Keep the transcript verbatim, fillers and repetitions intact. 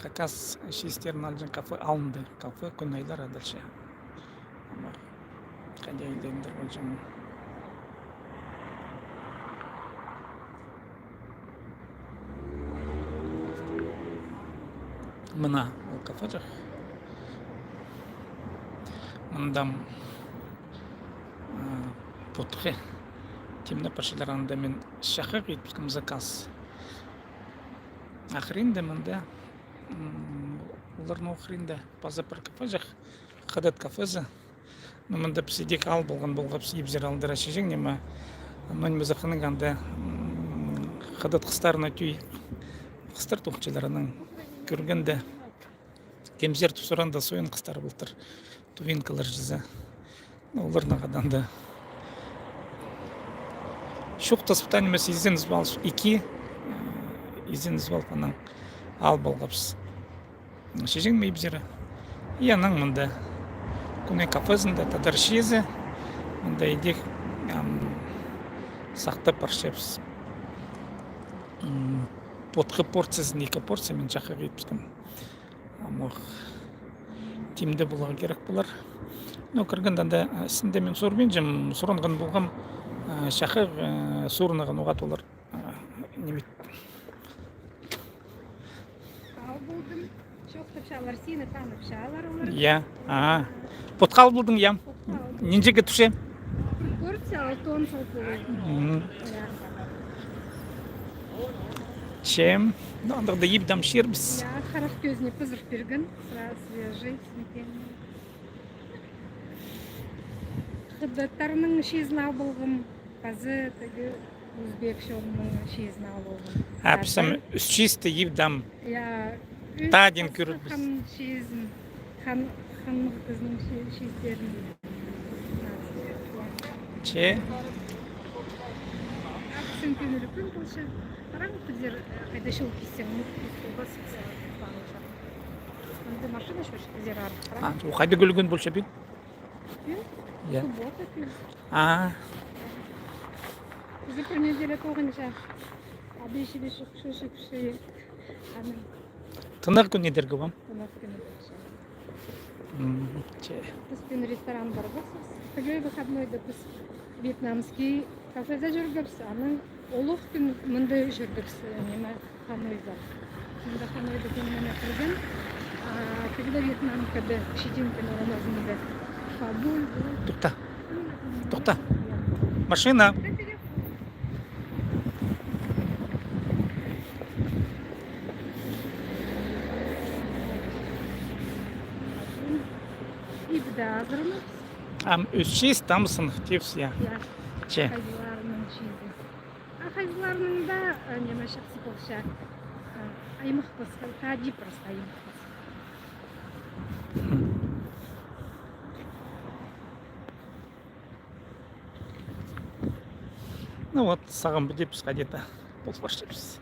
Хакас чиистерін алҷаң кафе алнында. Кафе «Кӱн айлар» адалча. Ама хайди айландыр полҷаң. Мына ол кафеҷах. Мында, а, потхы тимнеп парчалар, анда мин чахах итпіскем заказ. Ахырында мында, м, оларның ахырында паза пір кафеҷах, Хыдат кафезі. Ну, мында піс идӧк ал полған полғабыс, ибзер алдыра чиҷең, ниме, ну, ниме, сағынғам анда, м, хыдат хыстарына тӧӧй, хыстар тоғынчалар, анаң кӧргенде, кемзер тузуранда сойын хыстар полтыр, тувинкалар чізе. Ну, оларны хадаң даа чоохтаспаан нимес, изенібіс, ікі, э, изенібіс, анаң ал полғабыс. Чиҷең ме ибзері. И анаң мында кӧні кафезінде тадар чиизі. Мында идӧк, ам, сахтап парчабыс. М, потхы порциязын, ікі порция мин чахах итпіскем. Ам ох, тимде поларға кирек полар. Но кіргенде анда, а, істінде мин сурбинчам, сурынған полғам, а, чахах, а, сурынған уғаа олар. А, ниме. Ал полдым. Чоохтапчалар, сині танапчалар олар. Я. А. Потхы ал полдың, я. Потхы ал полдым. Нинҷеге тӱзе? Пір порция алты он сал полар. Мгм. Я. Че. Ну, андағда ибде ам чирбіс. Я, харах кӧзіне пызыр пирген. Сразу свежий, сметанный. Хыдаттарның чиизін ал полғам. Паза тігі узбек чонның чиизін ал полғам. А, піс ам ӱс чиисті ибде ам. Я, ӱс таадин чиис кӧрібіс. Хан чиизін, хан, ханның кізінің чи-, чиистерін. Че. Акцент кӧңніл кӱн полча. Араң кізілер, э, хайда чол кисең, ну, кис полбас, э, анда машина чӧрче, кізілер арах. А, ол хайда кӧлген полча пит? Кӱн? Я. Суббота кӱн. А. Уже пір неделя тоғынча. Обещали, что кӱші, кӱші. Аны. Тынағ кӱн идерге ба? Тынағ кӱн идерге. М, че. Піс пӱӱн ресторан парғабыс. Тігі выходнойда піс вьетнамский кафезі чӧргебіс, анаң улуғ кӱн мында чӧрдібіс, ниме, Ханойда. Мында Ханойда кӧңніме кірген. А, когда вьетнамкада читинкин орамазында фабуль. Тохта. Тохта. Машина. Ибде азыранабыс. Ам ӱс чиис, тамызын типче, я. Я. Че. Хайзыларының чиизі. А хайзыларының даа, э, ниме, чахсы полча. Э, аймах пасха, хайди просто аймах пасха. Ну вот, сағам піди піс хайди-да пол парчабыс.